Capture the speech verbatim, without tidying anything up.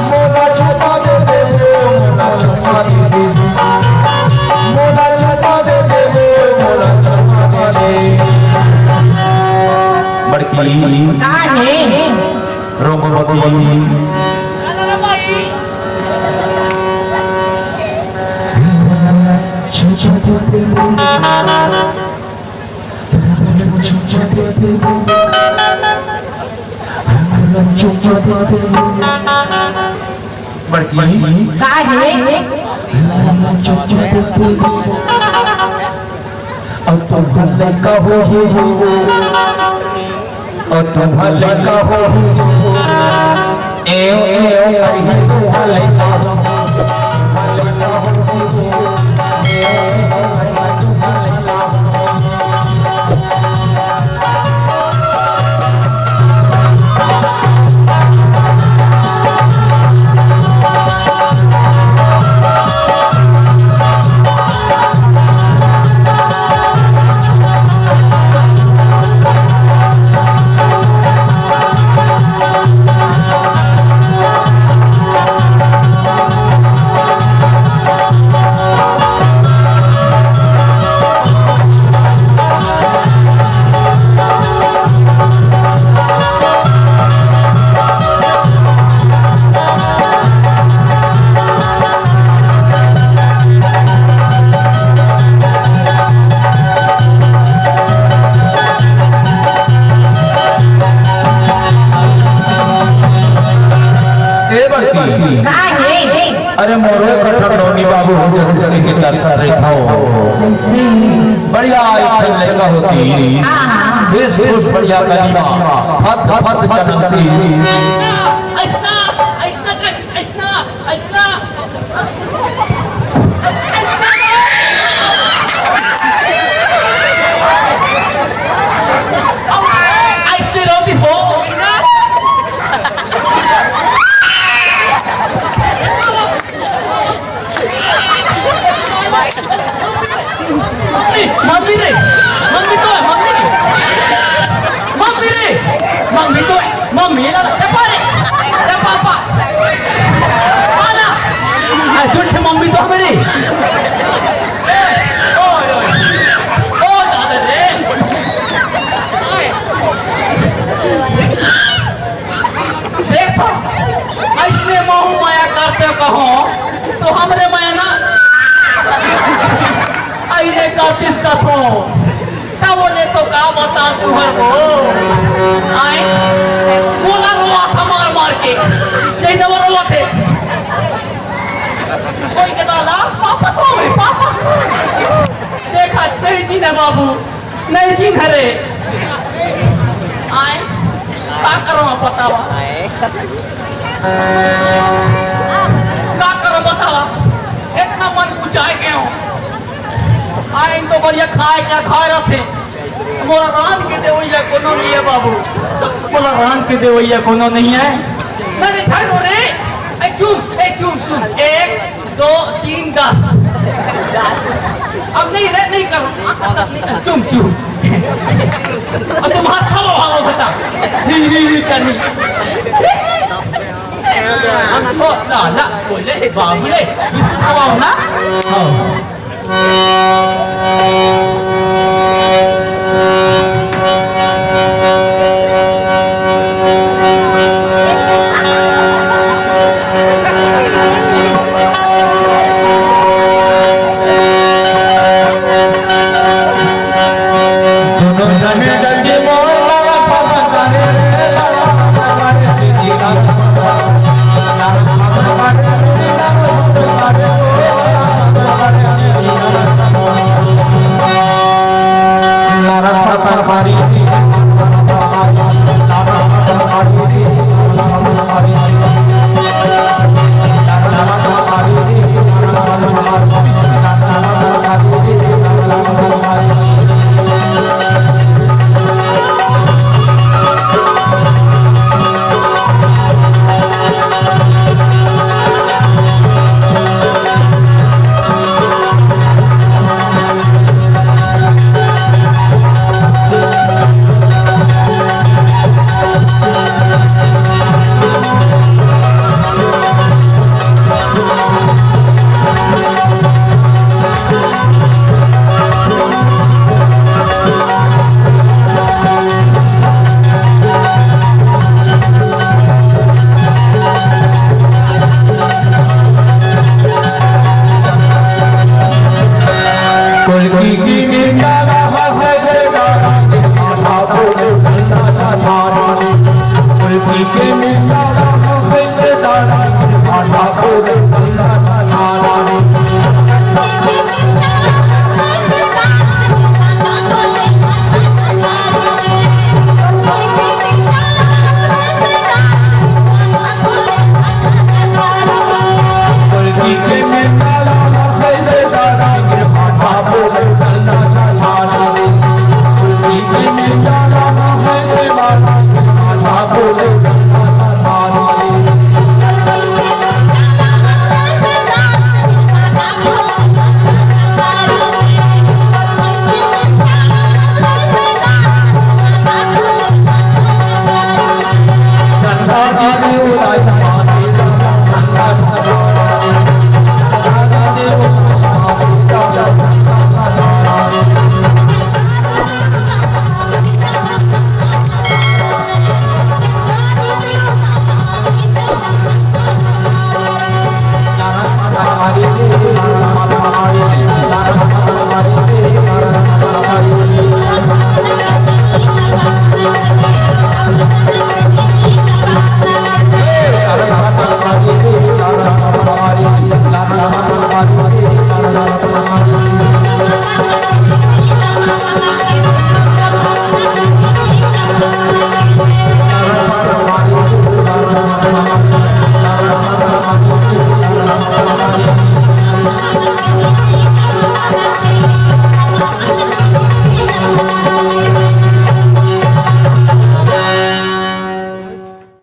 मोला चुम्मा दे दे, मोला चुम्मा दे दे, मोला चुम्मा दे दे, मोला चुम्मा दे दे। बड़की। का हे? रंगवती। बड़की। का हे? अब तो भले का हो, हो, हो। ओ तुम्हार लइका हो, एव, एव, करही तुम्हार लइका हो, तुम्हार लइका हो, एव, एव, करही तुम्हार लइका हो। ए बड़की। का हे? अरे मोरो एक ठन नोनी बाबू हो जातिस के दर्शन रहिथव। बढ़िया एक ठन लइका होतिस। हाँ, हाँ। वेशभूष बढ़िया कलीमा। फत फत चलतिस। अइसना, अइसना कर, अइसना, अइसना। अइसने रोतिस हो। मम्मी, मम्मी रे, मम्मी तो हे, मम्मी रे, मम्मी रे, मम्मी तो हे, मम्मी ला, ए पापा रे, ए पापा, पापा ला, आ, झूठ मम्मी तो हे मेरी, ओए, ओए, ओ दादा रे, देख तो, अइसने महूँ मया करतेंव कहूँ, त हमरे मया ना, अइसने करतिस कथों, त बोले तो का बतावँव तुँहर को, आँय, मोला रोवाथे मार मार के, यही दवा रोवाथे, कोई के दादा, पापा तो हमरे, पापा, देखा, सही जी ना बाबू, नहीं चिन्हे रे। आँय, का करँव बतावा? का करँव बतावा? एतना मन बुझाय गेंव। आँय, तो बढ़िया खाय के खाय रथे। मोला रांध के देवइया कोनो नइ हे बाबू। मोला रांध के देवइया कोनो नइ हे। नहीं, नहीं, ठहरो रे। ए, चुप, ए, चुप, चुप। एक, दो, तीन, दस। अब नहीं रे, नहीं करो। चुम, चुम। अब तुम हाथ खाओ, हाथ खाता। नहीं, नहीं, नहीं करनी। हमको ना, ना, बोले, बाबू रे, खाओ ना। हाँ। चंदा दीदी